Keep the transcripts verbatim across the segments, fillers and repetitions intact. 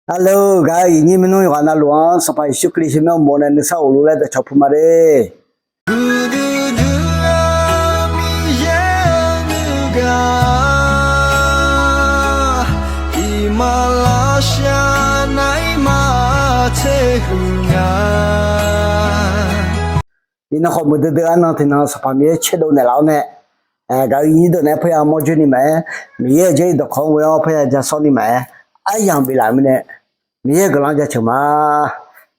Arleu gaq-eu iqnyir maernmr yawqghaq navluf-anr Sanqpaq Yeqsur Kali tsawrmyanr uqmov nae nuisar ghofluf laer dawqcawq puq ma de. Guiqdui dui-eu Miqyaer-eu nuigaq, iqmalavshav naeq-ir maqtser huiq nya. Iqnan khawf muiqdui dui arnan tiqnan Sanqpaq Miqyaer caerdov naeqlaf-awr nae, gaq-eu iqnyir deuq naeq-aer parya mawr joer ni maqaer, Miqyaer-euq Jarlif dawqkawq-anr ghoe-awr parya ja sawr ni maqaer, aryamq biflaf mirnae, Miqyaer-euq guiqlanq jaceuq ma.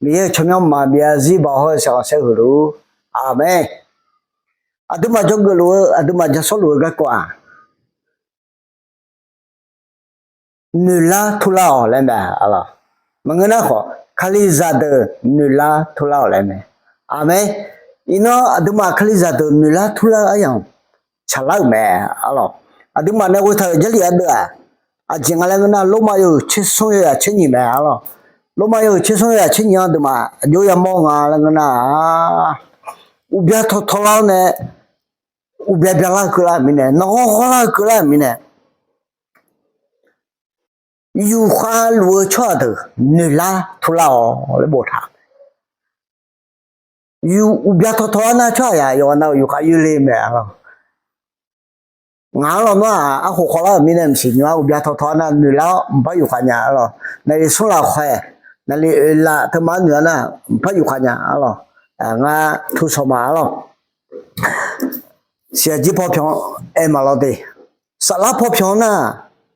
Miqyaer-euq tsawrmyanr maqbyav zarzir baoq hawr-eu shaqghanq saer huiq luf-ur. Aqmeq. Aqduimaf dzawgeuf luf-eu, aqduimaf ja sawr luf-eu garkawv-aq, noeqlar turlar-awq laer mae. Maqngeur nar khawf, Kalizaq deuq noeqlar turlar-awq laer mae. Aqmeq. Iqnan aqduimaf Kalizaq deuq noeqlar turlar-eu aryamq tsaqlar-euq mae. Arlawq, aqduimaf nae ghoetaq-euq Jarlif ardeuv-aq, aqjeq nga laer ngeur nar, Lormav yawhuiq tsersmr yawyaq tsernyif mae. Arlawq, Lormav yawhuiq tsersmr yawyaq tsernyif-anr aqduimaf aqjox yamawr nga laer ngeur nar-aq, uqbya tawtaw lar-awr nae, uqbya byalar-eu keuvlar-euq mirnae, nanghawr ghawrlar-eu keuvlar-euq mirnae, yufkhav luf-eu tsawrhaq deuq noeqlar turlar-awq laer boftaq-euq mae. Uqbya tawtaw-aer nar tsawrhaq yaq yawqghaq nav-euq yufkhav yoerle mae. Arlawq, ngaq-anr lawnmr-aq, arkhof khawvlar-euq mirnae maqsiq nymr-ar, uqbya tawtaw-aer nar noeqlar-awr mqpar yufkhav nya. Arlawq, naqli smr lafkhoer, naqli oeqlaf teumaf-anr noeq-a nar mqpar yufkhav nya. Arlawq, ngar tursawq ma. Arlawq, siqyaq jir paw pyawq-anr aer maqlawr de. Saflar paw pyawq-anr nar,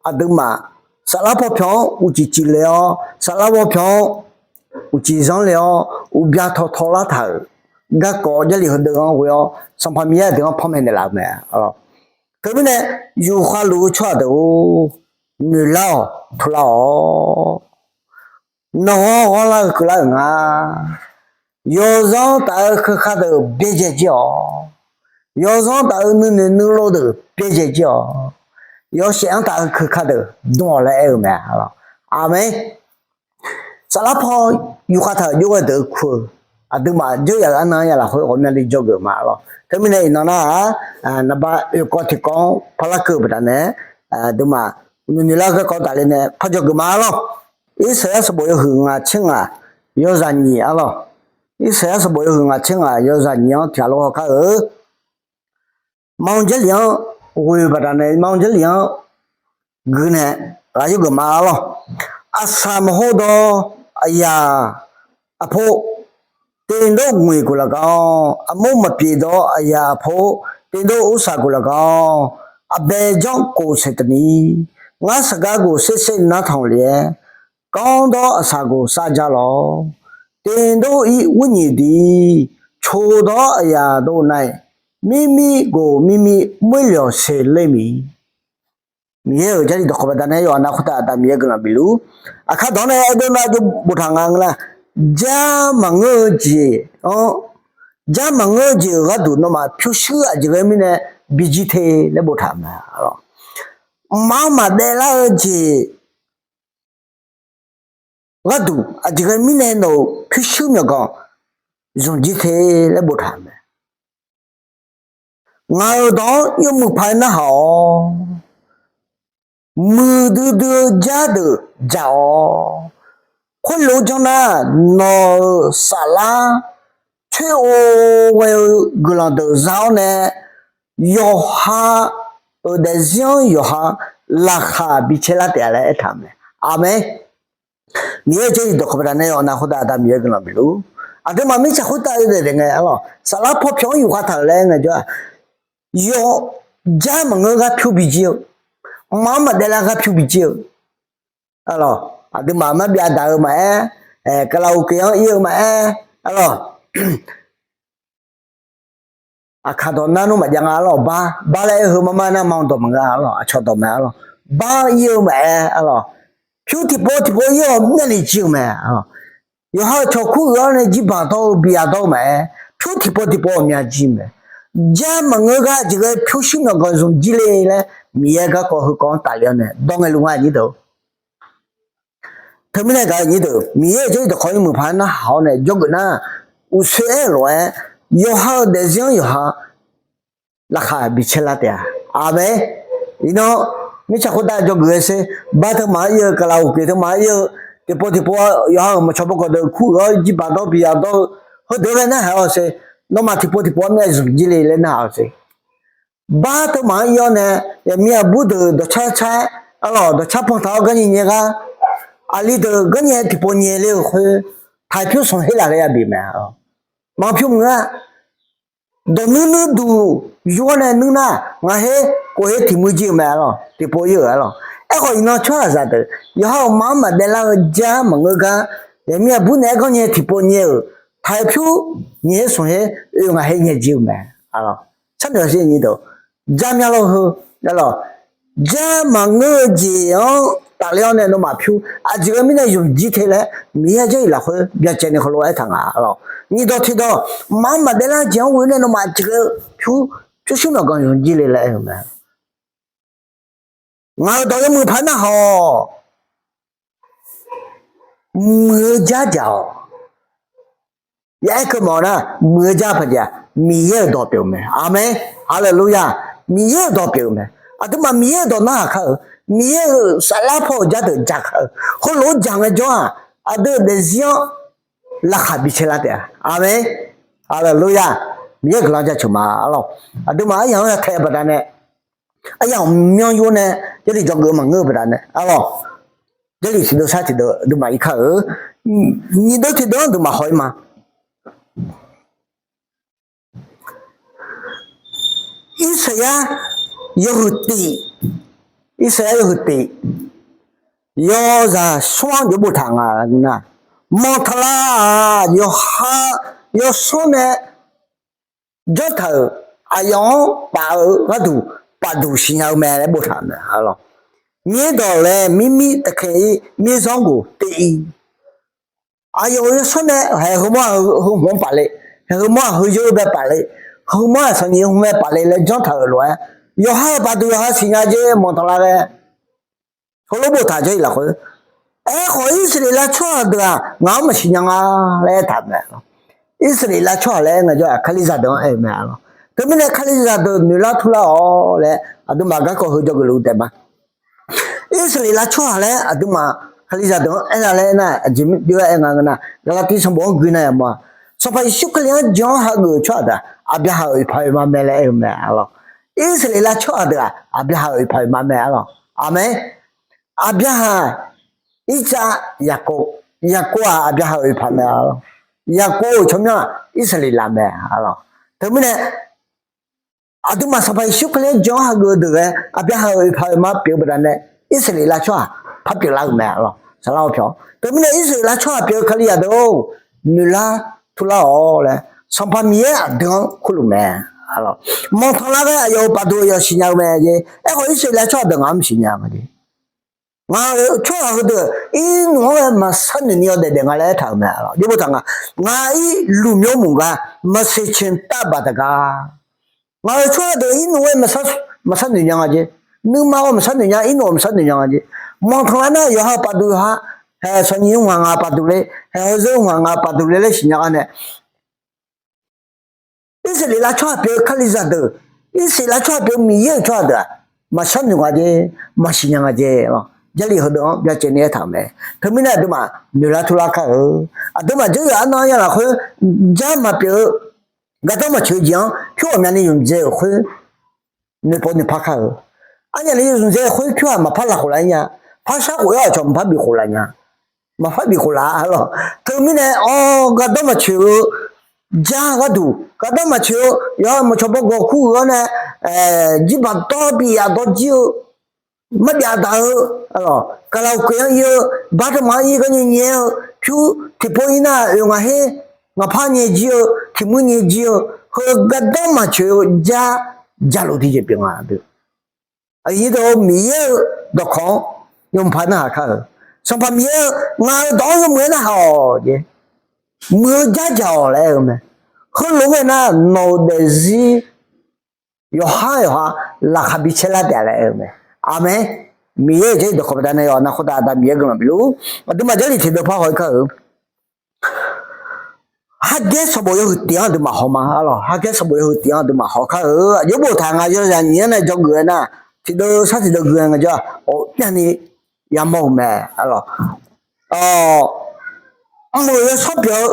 aqduimaf saflar paw pyawq-anr uqcif cifle-awr, saflar paw pyawq-anr uqcif zanr le-awr, uqbya tawtaw lartaq-euq garkawv Jarlif heudeuq-anr ghoe-awr, Sanqpaq Miqyaer aqdui-anr panmaeq naeqlaf-euq mae. Teumirnae, yufkhav luf-eu tsawrhaq deuq-or, noeqlar-awq, turlar-awq. Nanghawr ghawrlar-eu keuvlar-euq nga. Yawzanr taf-eu keuka deuq byaerdzae jir-awq. Yawzanr taf-eu nuinoeq nuilov deuq byaerdzae jir-awq. Yawshaef-anr taf-eu keuka deuq dm-awq laer aer-eu mae. Aqmeq. Saflar paw yufkhav taq-euq jov ghae deuq-eu kur-eu, aqduimaf dzeur yaf-eu arnan-anr ya lafkhoer ghawqmyani dzawgeuf ma. Arlawq, teumirnae iqnan nar-aq, naqba oeqkawv tiqkawv-anr parlar keuv-eu baqdanae, aqduimaf noeqnoeq lar-eu garkawv tafle nae par dzawgeuf ma. Arlawq, Irsaqyar sanqbof yawhuiq ngaq tser ngaq yawzaq nyiq. Arlawq, Irsaqyar sanqbof yawhuiq ngaq tser ngaq yawzaq nyiq-anr tiqghaq lof hawkar-eu, Manr Jarlif-anr ghoe-eu baqdanae Manr Jarlif-anr guinae ghaq yawgeuf ma. Arlawq, aqsaq maqhor dawr aqyaq aqpov, tevdov gmq-iq guq lafgar-awr, aqmur maqpyeuf dawr aqyaq aqpov, tevdov ursaq guq lafgar-awr, aqbae janrkhof saeqtaq ni, ngar saqgar ghof serser nar tanq lef-aer, kanr dawr aqsaq ghof sar ja lawr, tevdov ir ghurnyiq diq, coq dawr aqyaq dov nar-iq, mirmir ghof mirmir moerlyawq seqler miq. Miqyaer-euq Jarlif dawqkawq baqdanae yawqha nav khoertav Aqda Miqyaer guiqlanq bifluf-ur. Aqkar dawq-anr nae aerdov nar jov boftaq nga ngeur nar, jar maqngeur-eu jeq-anr, jar maqngeur-eu jeq-euq gharduq nawmaf pyurshuir aqjeq ghae mirnae bijir te laer boftaq mae. Mqmaq-anr maqdaev lar-eu jeq gharduq aqjeq ghae mirnae nawq-euq pyurshuir myawqganq zmqjir te laer boftaq mae. Ngaq-euq dawq-anr yawmuiq paq-aer narhaq-awq. Muiqdui dui-eu jar deuq dzaq-awq. Khoerlof-aer janr nar, nawq-euq saflar coer-o ghae-eu guiqlanq deuq za-awr nae, yawqha-euq daefzir-anr yawqha laqkhaq bicaer lar taef-a laer aertaq-euq mae. Aqmeq. Miqyaer-euq Jarlif dawqkawq baqdanae yawqha nav khoertav Aqda Miqyaer guiqlanq bifluf-ur. Aqduimaf mirtsaq khoertav yawdaef daef ngae, arlawq, saflar paw pyawq-anr yufkhav taq-euq laer aer ngae jawr-aq, yawjar maqngeur gar pyur bijir-eu, mqmaq-anr maqdaev lar gar pyur bijir-eu, arlawq, aqduimaf marbyav daq-eu maqaer, kalaoke-anr ir-eu maqaer, arlawq, aqkaq dawq nar nmr maqjav nga, arlawq, bar bar laer aer heu marmar nar ma dawq maqngeur, arlawq, aqcawq dawq mae, arlawq, bar ir-eu maqaer, arlawq, pyur tiqpov tiqpov ir-awq myavni jir-eu mae, arlawq, yawqha-euq cawqkur uiq-awr nae jirbaq dawr-eu biyaq dawr-eu maqaer, pyur tiqpov tiqpov ghawqmya jir mae. Jar maqngeur gar aqjeq ghae pyurshuir myawqganq zmq jir le laer Miqyaer garkawv heukawv-anr tafle-awr nae dawr ngae luf nga nyir deuq. Teumirnae gaq-eu nyir deuq, Miqyaer-euq Jarlif dawqkawq-anr yawmuiq paq-aer narhaq-awr nae jawrgeuf nar, uqsoer aer-euq lof-aer, yawqha-euq daefzir-anr yawqha laqkhaq bicaer lar taef-a. Aqmeq. Iqnan mirtsaq khoertav jawrgeuf-aer sher, bar teumaf-anr ir-eu, kalaoke teumaf-anr ir-eu, tiqpov tiqpov yawqha-euq maqcawq bawgawq deuq kur-euq-awr jirbaq dawr bi yadawr-eu, heudeuq-anr laer narhaq-awq siq. Nawmaf tiqpov tiqpov-anr nae zmq jir le laer narhaq-awq siq. Bar teumaf-anr ir-awr nae, yaqmir aqbur deuq dawqcar car-aer, arlawq, dawqcar pan taq-awr garnyae nyae gar, aqli deuq garnyae tiqpov nyae ler-eu khoer, taq pyur sanqher laf laer yabi mae. Maqpyur maqngeur-a. Dawqnuir nuir duq yur-awr nae nuir nar, ngaq her kof her tiq muir jir-eu mae arlawq, tiqpov ir-euq arlawq. Aerkhawf, iqnan tsawrhaqzaq deuq yawqha-euq maqanr maqdaev lar-eu jar maqngeur gar, yaqmir aqbur naeq-aer ganrnyae tiqpov nyae-euq, taq pyur nyae her sanqher oe ngaq her nyae jir-eu mae. Sharnoeq-awq siq nyi deuq, jar myanr lawr heu, arlawq, jar maqngeur-eu jeq-anr tafler-awr nae nawmaf pyur aqjeq-eu mirnae zmq jir te laer Miqyaer-euq jarlif lafkhoer byacaevni heulof-aer aertaq nga arlawq. Nyiqdawq tiqdawq, maqanr maqdaev lar jeq-anr ghoe nae nawmaf aqjeq-eu pyur, pyurshuir myawqganq zmq jir le laer aer-eu mae. Ngaq-euq dawq yawmuiq paq narhaq-awq. Muiq-eu jar jaq-awq. Ya'aer keuv mawf nar, muiq-eu jar paq jaq, Miqyaer-euq dawq pyeuf-eu mae. Aqmeq. Haleluya. Miqyaer-euq dawq pyeuf-eu mae. Aqduimaf Miqyaer-euq dawq narhaq kar-euq, Miqyaer-euq saflar paw-euq jar deuq jaq kar-euq, heulof-aer jaq ngaejawr-aq, aqdui-euq daefzir-anr laqkhaq bicae lar taef-a. Aqmeq. Haleluya. Miqyaer guiqlanq jaceuq ma arlawq. Aqduimaf aryaq-anr yatae baqdanae, aryaq-anr myanr yur nae, jarlif dzawgeuf maqngeur-eu baqdanae arlawq. Jarlif tiqdeuv sar tiqdeuv aqduimaf ir kar-eu. Nyiqdeuv tiqdeuv-anr aqduimaf haw-ir ma. Irsaqyar yawhuiq tif, Irsaqyar yawhuiq tif, yawzaq smr-anr jov boftaq nga nar, manqtaq lar-aq yawqha yawsanr nae janrtaq-euq, aqyawf-anr paf-eu gharduq pafduq siqnya-eu mae laer boftaq-euq mae. Mirdawq laer mirmir taqkae-ir mirzanr ghof te-ir, aqyawf-euq yawsanr nae haeq heumawr-aq heu hmq-anr paf le, haeq heumawr-aq heu yeur bae paf le, heumawr-aq sanqnyiq hmq bae paf le laer janrtaq-euq lof-aer, yawqha-euq pafduq yawqha siqnya jeq manqtaq lar ghae. Heulof boftaq jarlif lafkhoer, aerkhawf Irsaqleqlav tsawrhaq deuq-aq ngaq-anr maqsiq nya nga laer aertaq mae. Irsaqleqlav tsawrhaq laer aer ngaejawr-aq kalizaq deuq-anr aer-eu mae arlawq. Teumirnae kalizaq deuq noeqlar turlar-awq laer aqduimaf garkawv heu dzawgeuf luf taef ma. Irsaqleqlav tsawrhaq laer aqduimaf kalizaq deuq-anr aernar laer aernar, aqjeq mr jov-aer aer nga ngeur nar, Gaqlaqtiv sanqbof-anr gui nar yamawr-aq, Sanqpaq Yeqsur Kali-anr jan-awr hageuf-euq tsawrhaq deuq-aq Aqbyaqhaq-euq oeqpaq oeqma mae laer aer-eu mae arlawq. Irsaqleqlav tsawrhaq deuq-aq Aqbyaqhaq-euq oeqpaq oeqma mae arlawq. Aqmeq. Aqbyaqhaq, Irtsav, Yaqkov, Yaqkov-aq Aqbyaqhaq-euq oeqpaq mae arlawq. Yaqkov-euq tsawrmyanr-aq Irsaqleqlav mae arlawq. Teumirnae aqduimaf Sanqpaq Yeqsur Kali-anr jan-awr hageuf-eu deuq ghae Aqbyaqhaq-euq oeqpaq oeqma pyeuf-eu baqdanae, Irsaqleqlav tsawrhaq par pyeuflar-euq mae arlawq. Saqlar arpyawq. Teumirnae Irsaqleqlav tsawrhaq pyeuf-eu kalizaq deuq-or, noeqlar turlar-awq laer Sanqpaq Miqyaer aqdui-anr kurluf mae. Manqtanqlar ghae aqyawf-euq pafduq aqyawf siqnya-eu mae jeq. Aerkhawf Irsaqleqlav tsawrhaq deuq ngaq-anr maqsiq nya nga jeq. Ngaq-euq tsawrhaq heudeuq irnmf-anr ghae maqsar noeq ni yawdaef daef nga laer aertaq-euq mae arlawq. Aqjeq boftaq nga, ngaq-ir luf myawr muq gar maqsiq caeq tav baq taq gar. Ngaq-euq tsawrhaq deuq irnmf-aer maqsar noeq nya nga jeq. Nuima-awr maqsar noeq nya, irnmf-awr maqsar noeq nya nga jeq. Manqtanqlar nar yawqha-euq pafduq yawqha, haeq sanqnyiq-eu hmq-aq ngaq pafduq le, haeq hawzeur-eu hmq-aq ngaq pafduq le laer siqnya gar nae Irsaqleqlav tsawrhaq pyeuf-eu kalizaq deuq, Irsaqleqlav tsawrhaq pyeuf-eu Miqyaer-euq tsawrhaq deuq-aq maqsar noeq nga jeq, maqsiq nya nga jeq. Jarlif heudeuq-anr byacaevni aertaq-euq mae. Teumirnae aqduimaf noeqlar turlar kar-eu, aqduimaf jawryaf arnan nya lafkhoer jar maqpyeuf-eu gardanr maqtsoeq-eu jeq-anr pyur ghawqmyani zmqdzae-euq khoer noeqpov noeqpar kar-eu. Arnyaf ni zmqdzae-eu khoer pyur-aq maqpar lafkhof laf-ir nya. Parshar khof-aer aqcawq maqpar bifkhof laf nya. Maqpar bifkhof laf arlawq. Teumirnae awr gardanr maqtsoeq-eu jar gharduq gardanr maqtsoeq-eu yawqha maqcawq bawgawq kur-eu-awr nae, jirbaq dawr bif yaf dawr jir-eu, marbyav daq-eu, arlawq, kaqlaq uqkeuq-anr ir-eu, bar teumaf-anr ir garnyae nyae-eu, pyur tiqpov ir nar oeq ngaq her ngaqpar nyae jir-eu, tiqmuir nyae jir-eu, heu gardanr maqtsoeq-eu jar, jaluf tiqjeq pyeuf nga deuq. Aqyuif nyir deuq-or, Miqyaer-eu dawqkawq-anr yawmuiq paq narhaq kar-eu, Sanqpaq Miqyaer-eu ngaq-euq dawq-anr yawmuiq-aer narhaq-awq jeq, muiq-eu jar jaq-awq laer aer-eu mae. Heulof-aer ghae nar nawq-euq daefzir yawqhar yawqha laqkhaq bi caerlar taef laer aer-eu mae. Aqmeq. Miqyaer-euq jarlif dawqkawq baqdanae yawqha nav khoertav Aqda Miqyaer guiqlanq bifluf. Aqduimaf jarlif tiqdeuv par haw-ir kar-eu, Hargaer sanqbof yawhuiq tiq-anr aqduimaf haw ma arlawq. Hargaer sanqbof yawhuiq tiq-anr aqduimaf haw kar-eu, aqjox boftaq nga yawzaq nyiq-anr nae dzawgeuf-aer nar, tiqdeuv sar tiqdeuv gui-aer ngaejawr-aq, ghawqmyani yamawr-eu mae arlawq. awq, mq-euq yawshawr pyeuf-eu,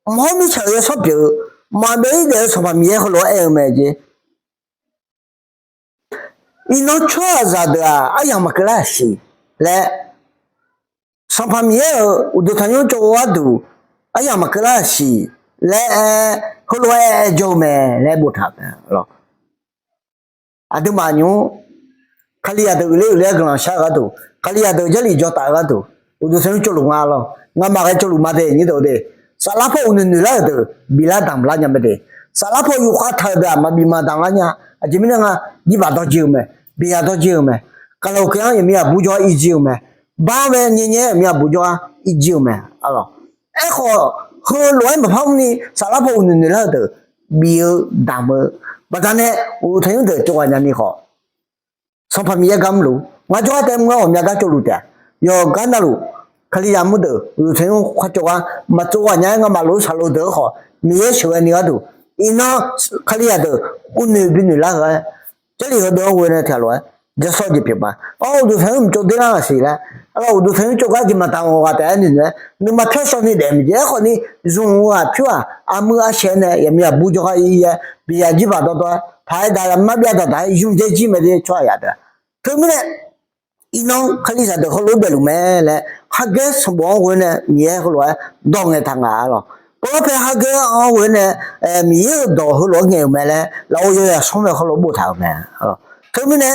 mq hawr mirtsaq-euq yawshawr pyeuf-eu, maqbyav-ir daef-eu Sanqpaq Miqyaer heulof-aer aer-eu mae jeq. Iqnan tsawrhaqzaq deuq-aq aryamq maqkeuv lar-aq siq laer, Sanqpaq Miqyaer-euq uqduq tanqnymr tsov-eu gharduq aryamq maqkeuv lar-aq siq laer-aer heulof-aer aer jawr-eu mae laer boftaq-euq mae. Aqduimaf nymr, Kalizaq deuq uiqler uiqler-aer guiqlanq shar-eu gharduq, Kalizaq deuq Jarlif jawr taf-eu gharduq, uqduq tanqnymr tsovluf nga lawr. Ngamaf ghae tsovluf ma de, nyir deuq de. Saflar paw uqnoeq noeq lar-euq deuq biflar damq lar nya mae de. Saflar paw yufkhav taq-euq deuq-aq maqbif maqdamq lar nya. Aqjeq mirnae nga, jirbaq dawrjir-eu mae, biqyaq dawrjir-eu mae. Kaqlaq uqkeuv-anr yaqmiq aqbur jawr-ar irjir-eu mae. Bar-anr bae nyae nyae-aer yaqmiq aqbur jawr-ar irjir-eu mae. Aerkhawf, heulof-aer maqpar mrni saflar paw uqnoeq noeq lar-euq deuq bif-eu damq-eu baqdanae uqduq tanqnymr deuq tsov ghaq nyani khawf, Sanqpaq Miqyaer gar mrluf, ngar jawrgar taef mr-aer ghawqmya gar tsovluf taef-a. Yawqgar navluf, Kalizaq mr deuq uqduq tanqnymr khar tsov gar maqtsov ghaq nya-aer ngamaf lof-aer saqlo deuq-anr khawf, Miqyaer sheuqghae ni gharduq, iqnan Kalizaq deuq uqnoeq binoeq lar-eu-aer, Jarlif heudeuq-anr ghoe nae tiqghaq lof-aer jawrsawr jeq pyeuf ma. Awr, uqduq tanqnymr mqtsov der lar-aq siq laer, aer-awr uqduq tanqnymr tsov gar jeq maqdamq-eu ghaq taef-aer noeqnoeq-aer nuima pyawr shaw ni daef mae jeq. Aerkhawf ni, zmq-eu aqpyur-aq, armur arshaeq nae yaqmiq aqbur jawrgar ir-aer biqyaq jirbaq dawrdawr-aer paq-aer daq-eu marbyav daqdaq-aer yurdzaer jir mae de tsawrhaq yaq deuq-aq. Teumirnae, iqnan Kalizaq deuq heulof-aer daefluf mae laer hagaer sanqbof-anr ghoe nae Miqyaer heulof-aer dawq ngaeqtaq nga lawq. Pawrlawr pae hagaer-anr ghoe nae Miqyaer-euq dawq heulof-aer ngaeq-euq mae laer lafov yawzaq smr mae heulof boftaq-euq mae. Teumirnae,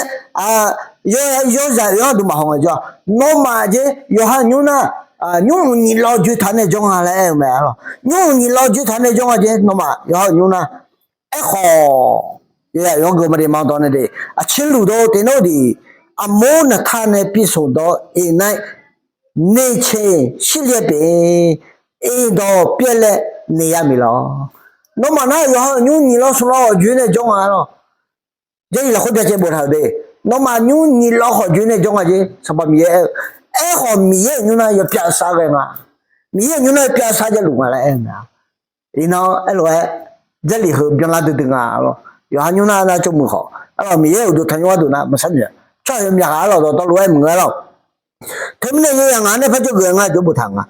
yawzaq oe-anr aqduimaf hawngae jawr-aq, nawmaf jeq yawqha nymr nar, nymrmq nyiq lawv joe taq nae jawr nga laer aer-eu mae lawq. Nymrmq nyiq lawv joe taq nae jawr nga jeq, nawmaf yawqha nymr nar. Aerkhawf, yawzaq oe-anr geuq ma de ma dawq nae de, aqcir luf dawr-eu teq nar-eu de, aqmur naqtar nae ปีศาจ dawq-eu iq nar-aer, နေချင် ရှိလျက်ပင် အိမ်တော် ပျက်လက် နေရမည်လီ. Nawmaf nar yawqha-euq nymr nyiq lawv smq lawv khawf joe nae jawr nga lawq. Jarlif lafkhoer byacaevbof taq-euq de, nawmaf nymr nyiq lawv khawf joe nae jawr nga jeq Sanqpaq Miqyaer aer-eu. Aerkhawf Miqyaer-euq nymr nar yawpyav sar ghae nga. Miqyaer-euq nymr nar yawpyav sar javluf nga laer aer-eu mae. Iqnan aerlof-aer Jarlif heu byanlar duidui nga lawq. Yawqha nymr nar nar tsov muiq khawf, aerkhawf Miqyaer uqduq tanqnymr gharduq nar maqsar noeq-a. Tsawrhaq yawmyaq ghaq-anr lawqdawq dawrlof-aer maqngeur-a lawq. Teumirnae yawzaq ngaq-anr nae par jawrgeuf-aer ngar jawr boftaq nga.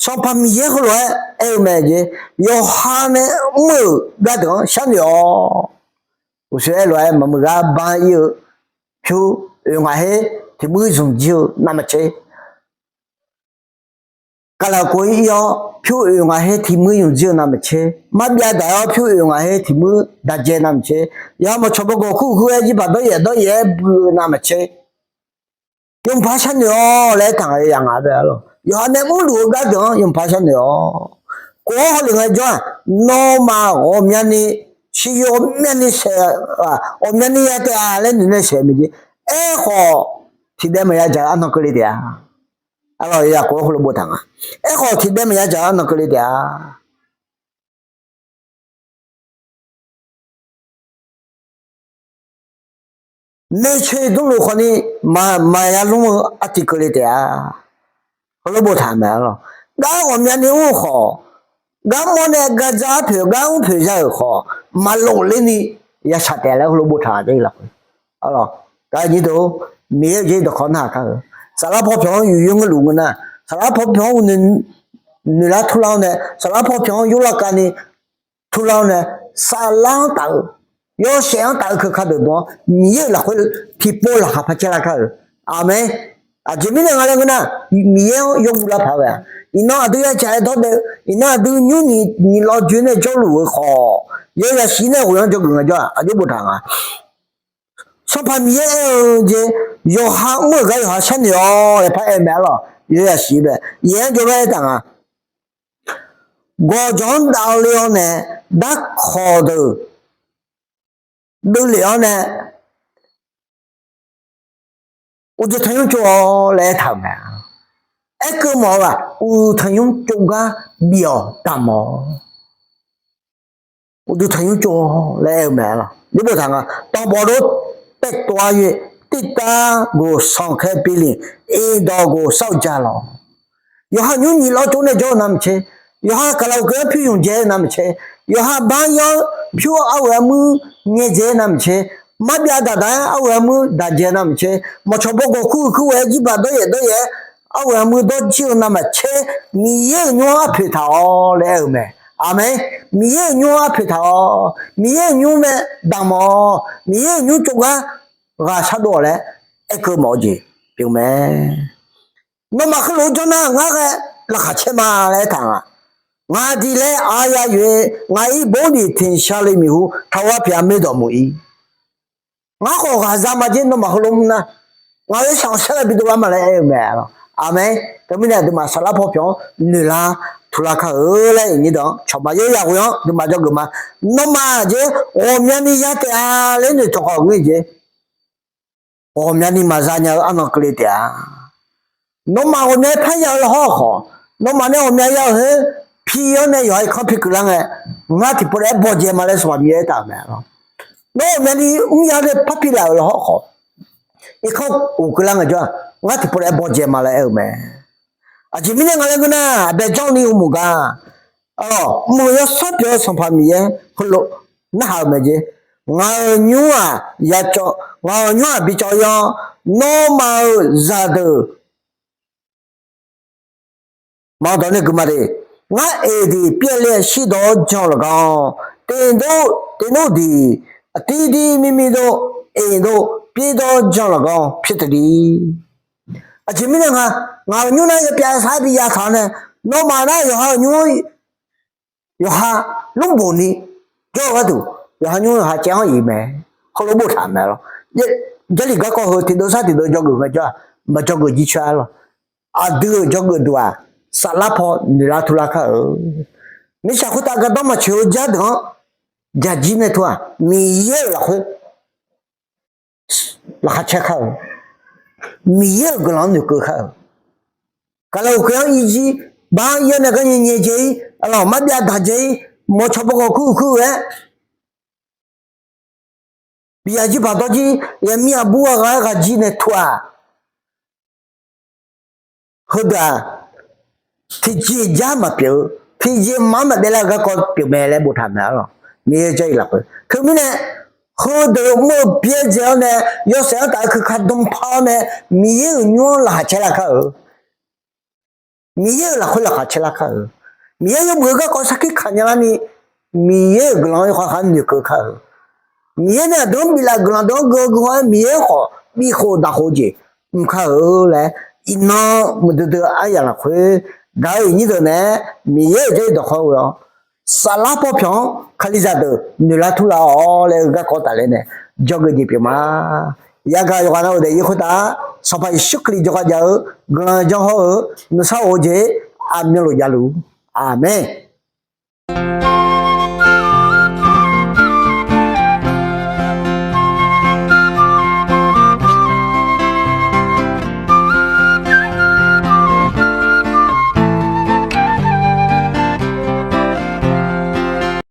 Sanqpaq Miqyaer heulof-aer aer-eu mae jeq, yawqha nae mr-euq gardeuq-anr sharnoeq-awq. Uqshoe aerlof-aer maqmuiq gar ban ir-eu pyur oeq ngaq her tiq muir zmq jir-eu navmaqtser, kaqlaq kov ir-awr pyur oeq ngaq her tiq muir zmq jir-eu navmaqtser, marbyav daq-awr pyur oeq ngaq her tiq muir daqjae navmaqtser, yawqha maqcawq bawgawq kur kur-aer jirbaq dawryaef dawryaef-aer bui-eu navmaqtser, yawmuiq paq sharnoeq-awq laer aertaq nga. Yawzaq ngaq-anr bae-a lawq, yawqha nae mrluf-eu gardeuq-anr yawmuiq paq sharnoeq-awq. Kof-awr hawlef ngaejawr-aq, nawmaf ghawqmyani, siqyoeq ghawqmyani saeq, ghawqmyani ya taef-a laer noeq nae saeq mae jeq. Aerkhawf, tiqdaev maqya dzaq-eu arnan keuvle taef-a. Arlawq, yawzaq kof-anr heulof boftaq nga. Aerkhawf tiqdaev maqya dzaq-eu arnan keuvle taef-a. Noeqtsoeq dmluf khawfni maqya lmr-eu artiv keuvle taef-a. Heulof boftaq mae arlawq. Gar ghawqmyani mr-eu khawf, gar mawr nae gar dzar poeq gar mr poeq za-euq khawf, maqlof lerni ya shaq taef laer heulof boftaq-a. Jarlif lafkhoer arlawq, gaq nyir deuq, Miqyaer-euq jeq dawqkawq narhaq kar-eu. Saflar paw pyawq-anr yuf yoer ngeur luf ngeur nar, saflar paw pyawq-anr uqnoeq noeq lar turlar-awr nae, saflar paw pyawq-anr yurlar kavni turlar-awr nae, saflar-anr taf-eu, yawshaef-anr taf-eu keuka deuq dm-anr Miqyaer-euq lafkhoer tiqpov laqkhaq par caer lar kar-euq. Aqmeq. Aqjeq mirnae nga laer ngeur nar, Miqyaer-anr yawmuiq lavpaq-eu ghae-a. Iqnan aqdui ya caq-aer dawrdaev-eu, iqnan aqdui nymrnyiq nyiq lawv joe nae jawrluf-eu khawf, yawzaq shif nae ghoeq-anr jawrgeuf ngaejawr-aq aqjox boftaq nga. Sanqpaq Miqyaer aer-eu jeq, yawqha mr-euq gar yawqha sharnoeq-awr laer par aer mae arlawq. Yawzaq shif bae yaeq-anr jawrgar aertaq nga. Gawqjawq-anr davle-awr nae, darkawq deuq deuvlef-awr nae, uqduq tanqnymr tsov-awr laer aertaq-euq mae. Aerkeuv mawf-eu-aq, uqduq tanqnymr tsov gar bif-awq damq-awq. Uqduq tanqnymr tsov laer aer-eu mae arlawq. Yawboftaq nga, တင့်တယ်သော အသွေး၊ သစ်သားကို ဆောင်ခဲ့ပြီးလျှင် အိမ်တော်ကို စောင့်ကြလော့. Yawqha nymr nyiq lawv tsov nae jawr-eu navmaqtser, yawqha kaqlaq uqkeuv-anr pyur ymq dzae-eu navmaqtser, yawqha bar yar-anr pyur arghoe armuir nyaedzae-eu navmaqtser, marbyav daqdaq-aer arghoe armuir daqdzae navmaqtser, maqcawq bawgawq kur-eu kur ghae-aer jirbaq dawryaef dawryaef-aer arghoeq armuir dawrjir-eu navmaqtser Miqyaer-euq nymr-anr arpoeq taq-awq laer aer-eu mae. Aqmeq. Miqyaer-euq nymr-anr arpoeq taq-awq. Miqyaer-euq nymr mae damq-awq. Miqyaer-euq nymr tsovgar ghaq shardov-awq laer aerkeuv mawf-eu jeq pyeuf mae. Nawmaf heulof-aer janr nar ngar ghae laqkhaq caer ma laer aertaq nga. Ngaq diq laer aqyawf yaeq-aer ngaq-ir bawrdiq teqshar le miqhu taqghaq pyaeq-a maerdawq muiq-ir. Ngar khawf ghaqza ma jer nawmaf heulof mr nar, ngaq-euq shaq-awq saerghae bidov lar ma laer aer-eu mae. Aqmeq. Teumirnae aqduimaf saflar paw pyawq-anr noeqlar turlar kar-eu laer iqnyir deuq-anr cawq ma yaer yaghoe-anr aqduimaf jawrgeuf ma. Nawmaf jer ghawqmyani ya taef-a laer noeqtawq khawf ngeur jeq. Ghawqmyani maqza nya-eu arnan keuvle taef-a. Nawmaf ghawqmya-aer parya-eu lafhawr khawf, nawmaf nae ghawqmya ya-eu heu pi-awr nae yawqha-ir kanr pi keuvlar ngae, ngar tiqpov naeq-aer bawdzae ma laer Sanqpaq Miqyaer aertaq-euq mae. Nawr ghawqmyani mrya nae parpi laf-euq lafhawr khawf, irkanr uq keuvlar ngaejawr-aq, ngar tiqpov naeq-aer bawdzae ma laer aer-eu mae. Aqjeq mirnae nga laer ngeur nar, aqbae janrni uqmq gar, arlawq, mq-euq yawsanr pyeuf-eu Sanqpaq Miqyaer heulof narhaq-euq mae jeq. Ngaq-euq nymr-aq ya cawv, ngaq-euq nymr-aq bi cawv-ir-awr, nawmaf-euq zaqdeuq maqdawq nae guiqma de. Ngar eqdeq pyaevle shirdawq-awr jan-eu lafgar, teqdov teqnov diq, aqtiv diq mirmir dov, eqdov pirdawr jan-eu lafgar pyaer taeq li. Aqjeq mirnae nga, ngaq-euq nymr nar yapyav sar bi yataq-awr nae, nawmaf nar yawqha-euq nymr yawqha lmrboq ni jawr-eu gharduq, yawqha nymr yawqha caev-anr iq mae. Heulof boftaq mae lawr. Jarlif garkawv heu tiqdov sar tiqdov jawrgeuf ngaejawr-aq, maqjawrgeuf jircoer-a lawr. Aqdui-euq jawrgeuf duq-aq, saflar paw noeqlar turlar kar-eu. Mirtsaq khoertav gardanr maqtsoeq-eu jardeuq-anr jaqjir nae teu-aq, Miqyaer-euq lafkhoer laqkhaq caer kar-eu. Miqyaer-euq guiqlanq-anr noeqkeuv kar-eu. Gaqlaq uqkhoeq-anr irjir, bar-anr ir-awr nae garnyae nyae dzae-ir, arlawq marbyav daq dzae-ir, mawqcawq bawkhawf kuir uq kuir-eu-aer, biqyaq jir baqdawr jir, yaqmir aqbur ghaq ghaq-aer ghaq jir nae teu-aq, heudeuq-aq, tiqjeq jar maqpyeuf-eu, tiqjeq maqanr maqdaef lar-eu garkawv pyeuf mae laer boftaq mae arlawq. Miqyaer-euq jarlif lafkhoer teumirnae, heudeuq mr-eu byaerdzae-awr nae, yawshaef-anr taf-eu keuka dm par-awr nae, Miqyaer-euq nymr-anr laqkhaq caer lar kar-eu. Miqyaer-euq lafkhoer laqkhaq caer lar kar-eu. Miqyaer yawmuiq-eu garkawv sarkir kaq nya larni, Miqyaer-euq guiqlanq-anr yawkhav khav noeqkeuv kar-eu. Miqyaer nae aqdui-anr biflaf-euq guiqlanq deuq-anr geu geu-aer Miqyaer khawf bifkhof daqkhof jeq mr kar-eu laer, iqnan muiqdui dui aryaq lafkhoer gaq-eu iqnyir deuq naeq-aer Miqyaer-euq jarlif dawqkawq-eu-awr, saflar paw pyawq-anr Kalizaq deuq noeqlar turlar-awq laer-eu garkawv tafler nae jawrgeuf jeq pyeuf ma. Yagaq yawqghaq navluf daefzir khoertav, Sanqpaq Yeqsur Kali jawrgar jav-eu guiqlanq janr hawr-eu nuisar of-eu jeq aqmyanluf javluf. Aqmeq.